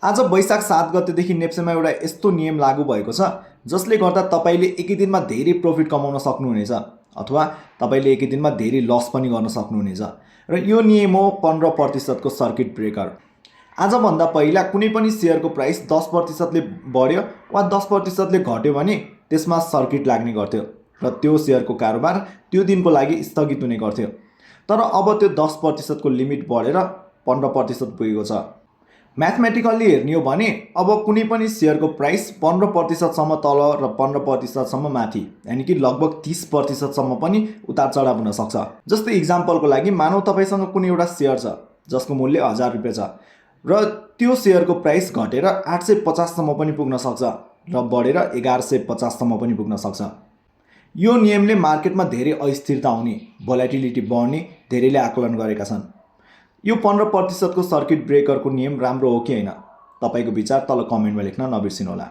आज वैशाख 7 गतेदेखि नेप्सेमा एउटा यस्तो नियम लागू भएको छ जसले गर्दा तपाईँले एकै दिनमा धेरै प्रफिट कमाउन सक्नुहुनेछ अथवा तपाईँले एकै दिनमा धेरै लस पनि गर्न सक्नुहुनेछ। र यो नियम हो 15% को सर्किट ब्रेकर। आजभन्दा पहिला कुनै पनि सेयरको प्राइस 10% ले बढ्यो वा 10% ले घट्यो भने त्यसमा सर्किट लाग्ने गर्थ्यो र त्यो सेयरको कारोबार त्यो दिनको लागि स्थगित हुने गर्थ्यो। तर अब त्यो 10% को लिमिट बढेर 15% पुगेको छ। म्याथमेटिकल्ली हेर्ने हो भने अब कुनै पनि सेयरको प्राइस 15% सम्म तल र 15% सम्म माथि, यानि कि लगभग 30% सम्म पनि उतार चढाव हुन सक्छ। जस्तै इक्जाम्पलको लागि मानौ तपाईसँग कुनै एउटा सेयर छ जसको मूल्य 1000 रुपैयाँ छ र त्यो सेयरको प्राइस घटेर 850 सम्म पनि पुग्न सक्छ र बढेर 1150 सम्म पनि पुग्न सक्छ। यो नियमले मार्केटमा धेरै अस्थिरता आउने, भोलाटिलिटी बढ्ने धेरैले आकलन गरेका छन्। यो 15% को सर्किट ब्रेकरको नियम राम्रो हो कि हैन? तपाईको विचार तल कमेन्टमा लेख्न नबिर्सिनुहोला।